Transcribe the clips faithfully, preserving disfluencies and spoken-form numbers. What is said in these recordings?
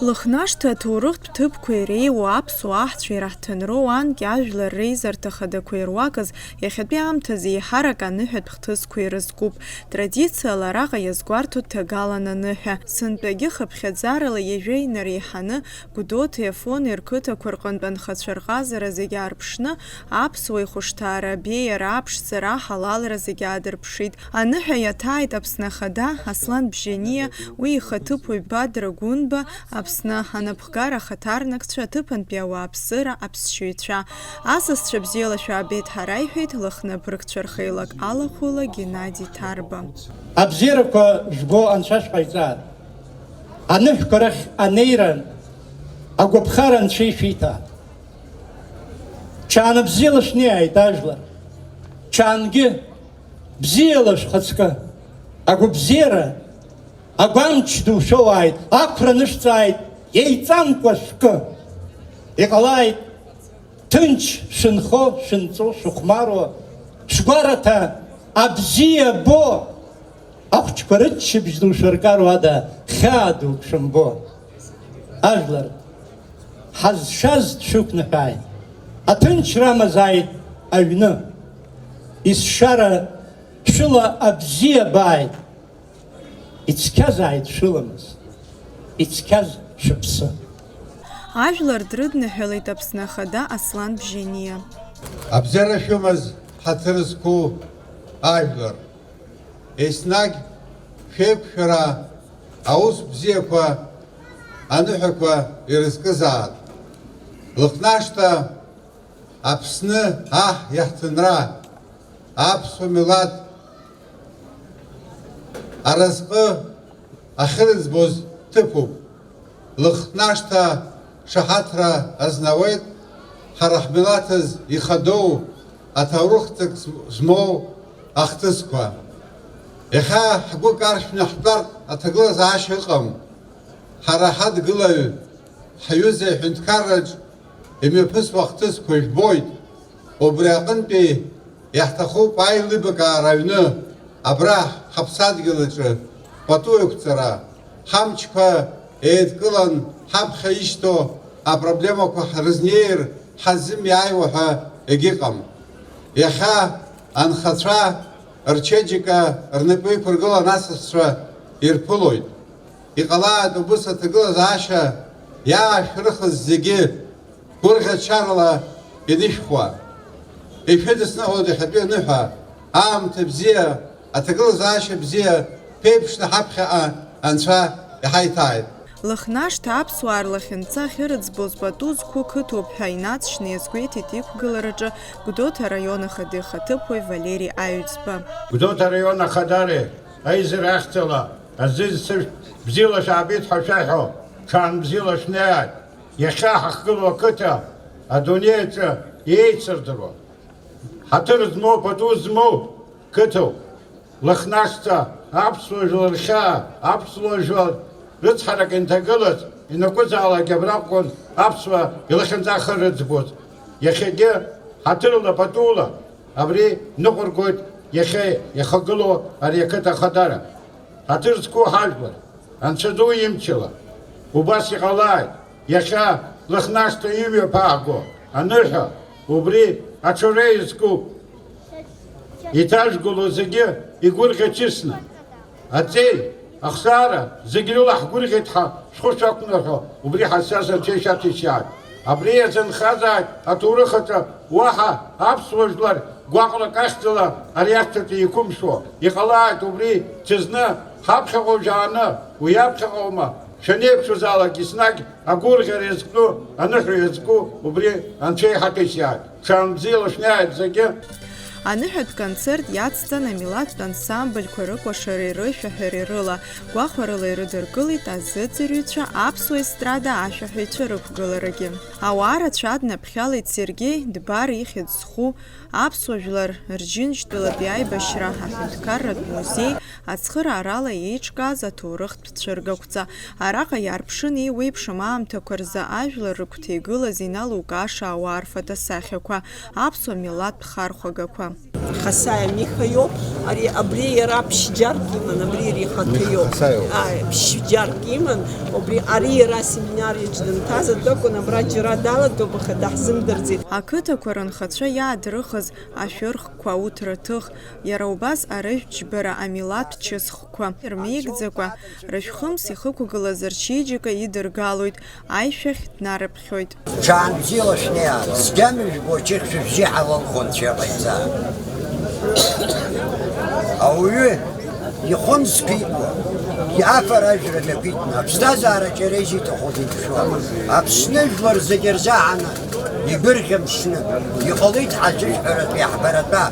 Лыхнашҭа аҭоурыхтә ҭыԥқәа иреиуоу аԥсуа аҳцәеи раҳҭынроу анкьа ажәлар реизарҭа хадақәа ируакыз, иахьатәи аамҭазы еиҳарак аныҳәатә хҭысқәа ирызкуп. Традициала араҟа иазгәарҭоит ҭагалан аныҳәа. Сынтәагьы хыԥхьаӡарала ҩажәа инареиҳаны Гәдоуҭеи Афонеи рқыҭақәа рҟынтә анхацәа рҟазара зегьы аарԥшны, аԥсуа ихәышҭаара абеиара, аԥшӡара, аҳалалра зегьы аадырԥшит. Аныҳәа иаҭааит Аԥсны Ахада, Аслан Бжьаниа, уи ихаҭыԥуаҩ Бадра Гәынба, Аԥсны анапхгара ахаҭарнакцәа, аҭыԥантәи ауааԥсыра, аԥсшьаҩцәа. Асасцәа бзиала шәаабеит ҳәа раиҳәеит Лыхны абыргцәа рхеилак алахәыла Геннади Ҭарба. Абзиарақәа жәбо Анцәа шәҟаиҵааит. Аныҳәқәа рахь анеира, агәаԥхара Анцәа ишәиҭааит. Ҽааны бзиала шәнеиааит ажәлар. Ҽаангьы бзиала шәхаҵкы. Агәабзиара, агәамч ду шәоуааит, ақәра нышәҵааит, еиҵамкәа шәкы. Иҟалааит, ҭынч шәынхо, шәынҵәо, шәыхәмаруа, шәгәараҭа абзиа бо, ахәыҷқәа рыччабжь ду шәыркаруа ада хьаа дук шәымбо. Ажәлар, ҳазшаз дшәықәныҳәааит, аҭынчра амазааит аҩны, есшара шәыла абзиа бааит. Ицқьазааит шәыламыс, ицқьаз шәыԥсы. Ажәлар дрыдныҳәалеит Аԥсны Ахада Аслан Бжьаниа. Абзиара шәымаз, ҳаҭыр зқәу ажәлар, еснагь шәеиқәшәара, аус бзиақәа, аныҳәақәа ирызкызаат. Лыхнашҭа Аԥсны аҳ иаҳҭынра, аԥсуа милаҭ аразҟы ахьырыӡбоз ҭыԥуп. Лыхнашҭа шаҳаҭра азнауеит ҳара ҳмилаҭыз ихадоу аҭоурыхҭык змоу ахҭысқәа. Иахьа ҳгәы каршәны ҳтәартә аҭагылазаашьа ыҟам. Ҳара ҳадгылаҩ, ҳҩыза иҳәынҭқарраҿ имҩаԥысуа ахҭысқәа жәбоит. Убри аҟынтәи иаҳҭахуп аилибакаара аҩны, абра ҳаԥсадгьыл аҿы пату еиқәҵара, ҳамчқәа еидкылан ҳаԥхьа ишьҭоу апроблемақәа ҳрызнеир, ҳазымиааиуа ҳәа егьыҟам. Иахьа анхацәа рчеиџьыка рнапы иқәыргылан асасцәа ирԥылоит. Иҟалааит убыс аҭагылазаашьа иаашәрыхыз зегьы гәырӷьачарала инышәхуа. Ишәыдысныҳәоит иахьатәи аныҳәа, аамҭа бзиа, аҭагылазаашьа бзиа, ԥеиԥшны ҳаԥхьаҟа Анцәа иҳаиҭааит. Лыхнашҭа аԥсуаа рлахьынҵа ахьырыӡбоз пату зқәу қыҭоуп ҳәа инаҵшьны иазгәеиҭеит иқәгылараҿы Гәдоуҭа араион ахада ихаҭыԥуаҩ Валери Аҩӡба. Гәдоуҭа араион ахадареи аизара ахьӡала аӡы зцышә бзиала шәаабеит ҳәа шәаҳәо, ҽаан бзиала шәнеиааит. Иахьа ҳахьгылоу ақыҭа адунеи аҿы иеицырдыруа, ҳаҭыр змоу, пату змоу қыҭоуп. Лыхнашҭа аԥсуа жәлар рхьаа, аԥсуа жәлар рыцҳарак инҭагылаз, ианакәызаалак абра акәын аԥсуа илахьынҵа ахы рыӡбоз. Иахьагьы ҳаҭырла, патула абри ныҟәыргоит иахьа иахагылоу ари ақыҭа ахадара. Ҳаҭыр зқәу ҳажәлар, Анцәа ду имчала, убас иҟалааит, иахьа Лыхнашҭа имҩаԥааго аныҳәа, убри аҽареи зкуп. Иҭажәгылоу зегьы игәырӷьа-чысны, аҵеи, ахсаара, зегь рыла ҳгәырӷьеит ҳәа шәхы шәақәнаҳәо, убри ҳазшаз Анцәа ишәаҭәеишьааит. Абри иазынхазааит аҭоурых аҿы уаҳа аԥсуа жәлар гәаҟрак ахьӡала ари ахьҭаҿы иқәымшәо. Иҟалааит убри ҽазны ҳаԥхьаҟа ужәааны, уи аԥхьаҟа ума, шәанеиқәшәозаалак еснагь агәырӷьара иазкны, аныҳәа иазку убри Анцәа иҳаҭәеишьааит. Ҽаан бзиала шәнеиааит зегьы. Аныҳәатә концерт иацҵан амилаҭтә ансамбльқәа рыкәашареи рышәаҳәареи рыла, гәахәарыла ирыдыркылеит азыӡырҩцәа, аԥсуа естрада ашәаҳәаҩцәа рықәгыларагьы. Ауаа рацәа днаԥхьалеит Сергеи Дбар ихьӡ зху аԥсуа жәлар рџьынџьтәылатәи аибашьра аҳәынҭқарратә музеи ацхыраарала еиҿкааз аҭоурыхтә цәыргақәҵа. Араҟа иаарԥшын еиуеиԥшым аамҭақәа рзы ажәлар рыгәҭеигылаз иналукааша ауаа рфотосахьақәа, аԥсуа милаҭтә хархәагақәа. Хасаиа Миха иоуп, ари абри иара ԥшьџьарк иман, абри иара ихаҭа Миха иоуп. Хасаиа иоуп. Ааи, ԥшьџьарк иман, убри, ари иара асеминариаҿ дынҭаз атәы акәын, абра џьара далатәоуп, аха даҳзымдырӡеит. Ақыҭақәа рынхацәа иаадрыхыз ашәырхқәа, ауҭраҭых, иара убас арыжәтә џьбара, амилаҭ чысхқәа ирмеигӡакәа, рышәхымс ихықәгылаз рчеиџьыка идыргалоит, аишәахь днарыԥхьоит. Ҽаанбзиала шәнеиаан, зџьам ижәбо ачыхь шәыбжьы ҳалалхон, цәа ҟаиҵа. Ауаҩы ихәын зқәикуа, иафара ажәра мҩақәиҭны, аԥсҭазаара џьара изиҭаху зегь шәуа. Аԥсны жәлар зегь рзаҳаны игәырӷьа Аԥсны, иҟалеит ҳазышәҳәаратәи аҳбаратәа,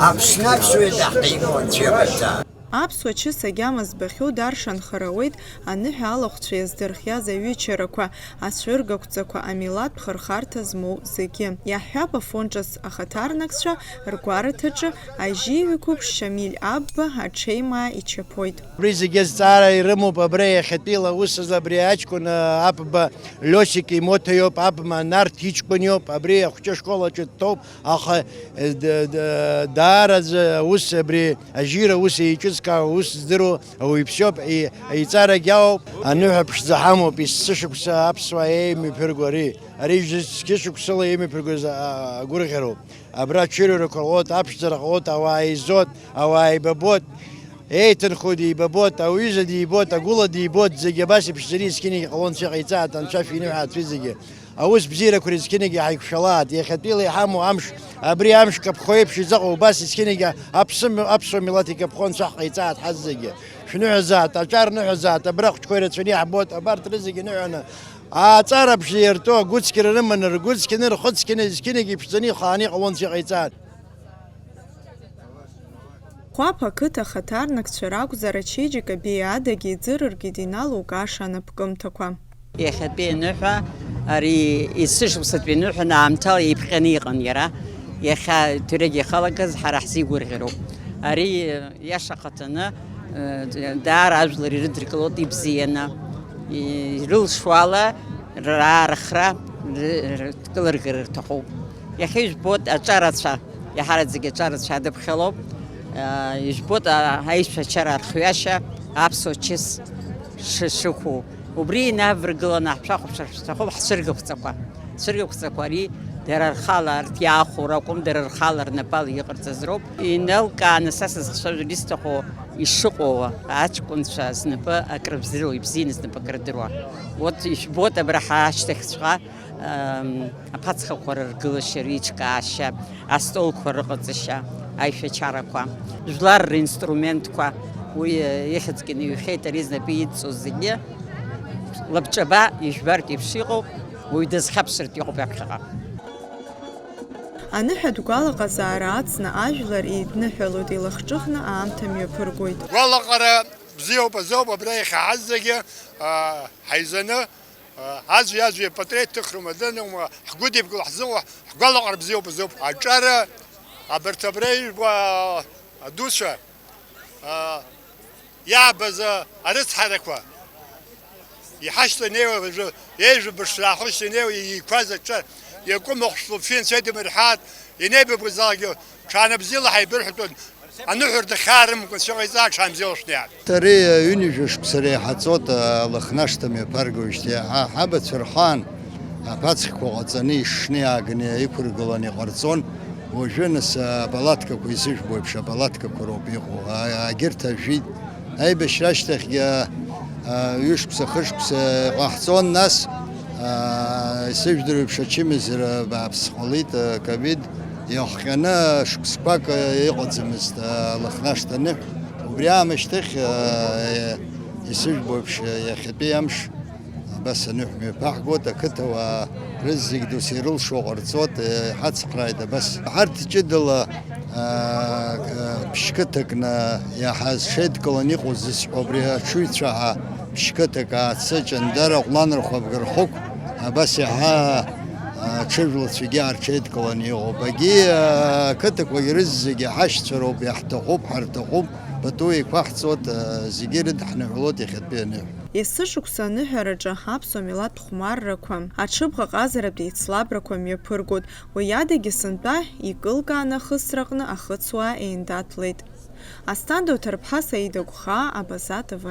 Аԥсны аԥсуа даҳҭеимоу анцәа иҟаиҵа. Аԥсуа чыс агьама збахьоу даршанхар ауеит аныҳәа алахәцәа иаздырхиаз аҩычарақәа, ацәыргақәҵақәа, амилаҭтә хырхарҭа змоу зегьы. Иаҳҳәап, Афон ҿыц ахаҭарнакцәа ргәараҭаҿы ажьи ҩықәыԥш Шамиль Абба аҽеимаа ичаԥоит. Абри зегьы азҵаара ирымоуп, абра иахьатәиала аус азы абри аҷкәын, Абба Лиосик имоҭа иоуп, Абма Нарҭ иҷкәын иоуп, абри ахәҷы ашкол аҿы дҭоуп, аха, э, д-, д-, даараӡа аус абри ажьира аус еиҿызкаауа, аус здыруа ауаҩԥсиоуп, и-, иҵарагь ауп, аныҳәа ԥшӡа ҳамоуп, есышықәса аԥсуаа еимҩаԥырго ари, ари зқьышықәсала еимҩаԥыргоз, а-, агәырӷьароуп. Абра аҽырҩрақәа ҟалоит, аԥшӡара ҟалоит, ауаа еизоит, ауаа еибабоит, еиҭанхоит, еибабоит, ауаҩыза дибоит, агәыла дибоит, зегьы абас иԥшӡаны есқьынагьы ҟалон, цәа ҟаиҵааит, анцәа шәиныҳәа аӡәы зегьы. Аус бзиарақәа рызқьынагьы ҳаиқәшәалааит, иахьатәиала иҳамоу амш, абри амш каԥхо еиԥш изыҟоу, убас есқьынагьы аԥсым-, аԥсуа милаҭ икаԥхон, цәа ҳҟаиҵааит ҳазегьы. Шәныҳәазааит, аҿар ныҳәазааит, абра ахәыҷқәа ирацәаны иаҳбоит, абарҭ рызегьы ныҳәаны, ааҵара бжа иарту агәыцқьара рыманы, ргәыцқьаны, рхыцқьаны, зқьынагьы иԥшӡаны ихааны иҟалон, цәа ҟаиҵааит. Хәаԥ ақыҭа ахаҭарнакцәа ракәзар, ачеиџьыка беиа адагьы иӡырыргеит иналукааша анапкымҭақәа. Иахьатәи аныҳәа ари есышықәсатәи аныҳәа аамҭала иԥҟьаны иҟан иара. Иахьа ҭырегь иахалагаз ҳара ҳзигәырӷьароуп. Ари, иаша ахаҭаны, э, даара ажәлар ирыдыркылоит ибзианы. Ирылшо ала раархра, ры-, рыдкылыргар рҭахуп. Иахьа ижәбоит аҿарацәа, иаҳараӡак аҿарацәа адыԥхьалоуп. Ижәбоит, а-, аишәачара архҩашьа аԥсуа чыс шы-, шықәу. Убри инаваргыланы ҳшәахәаԥшыр шәҭахуп ҳцәыргақәҵақәа. Ҳцәыргақәҵақәа ари дара рхала арҭ иаахәо ракәым, дара рхала рнапала иҟарҵаз роуп. Иналкааны са сызхцәажәара исҭаху ишыҟоу аҷкәынцәа знапы акрыбзыруа, ибзианы знапы акрыдыруа. Урҭ ижәбоит абра ҳашьҭахьҵәҟьа, ам, аԥацхақәа рыргылашьа, реиҿкаашьа, астолқәа рыҟаҵашьа, аишәачарақәа, жәлар ринструментқәа, уи, э, ихьӡгьы ниҩхьеит, ари знапы идҵоз зегьы лабҿаба ижәбартә еиԥш иҟоуп, уаҩ дазхьаԥшыртә иҟоуп ҩаԥхьаҟа. Аныҳәатә гәалаҟазаара ацны ажәлар еидныҳәалоит, илахҿыхны аамҭа мҩаԥыргоит. Гәалаҟара бзиоуп азоуп, абра иахьаҳаз зегьы, аа, ҳаизаны, аа, аӡәи-аӡәи апатреҭ ҭыхрым, адын, ҳгәыдибгала ҳзыҟоу ҳгәалаҟара бзиоуп азоуп. Аҿара, абарҭ абра ижәбо, аа, адуцәа, аа, иаабаз, аа, арыцҳарақәа, иҳашьҭанеиуа, уажәы, еижәбаша раахышьҭанеиуа, иқәаз аҿар, иакәым ахәшәлуп, финцәа идмырҳаат, инеибабгазаалакгьы, ҽаанбзиала ҳаибырҳәатәын, аныҳәа рдахьаарымкәа, цәа ҟаиҵааит, ҽаанбзиала шәнеиаат. Ари ҩынҩажәа шықәса реиҳа ҵуеит, Лыхнашҭа мҩаԥаргоижьҭеи ҳа, ҳабацәа рхаан аԥацхқәа ҟаҵаны, ишшны иааганы иқәыргыланы иҟарҵон. Уажәы, нас, апалаткақәа, исыжәбо еиԥш, апалаткақәа роуп иҟоу. А, агьырҭ ажәит. Аибашьра ашьҭахьгьы, а, ҩышықәса, хышықәса ҟаҳҵон, нас, а, исыжәдыруеиԥш, ачымазара бааԥс ҟалеит, а, ковид иахҟьаны шықәсқәак, а, иҟаӡамызт, а, Лыхнашҭа аныҳәа. Убри аамышьҭахь, а, исыжәбоиԥш, иахьатәи амш абас аныҳәа мҩаԥаҳгоит, ақыҭауаа рызегь досу ирылшо ҟарҵоит, иҳацхрааит абас. Ҳарҭ ҷыдала, аа, ԥшьқыҭакны иаҳа зҽеидкыланы иҟоу зысҳәо, абри аҽыҩцәа ҳәа ԥшьқыҭак, Аацы, Ҷандара, Ҟәланырхәа, Абгархықә, абас иаҳа, аа, ҽыжәлацәагьы аарҽеидкыланы иҟоуп. Агьи, аа, ақыҭақәагь рызегьы ҳашьцәа роуп, иаҳҭахуп, ҳарҭахуп. Пату еиқәаҳҵоит, зегьы ирыдҳныҳәалоит иахьатәи аныҳәа. Есышықәса аныҳәараҿы аԥсуа милаҭ хәмаррақәа, аҽыбӷаҟазаратә еицлабрақәа мҩаԥыргоит, уи адагьы сынтәа икылкааны ахысраҟны ахыцуаа еиндаҭлеит. Асҭанда Уҭарԥҳа, Саида Гәхаа, Абаза Т В.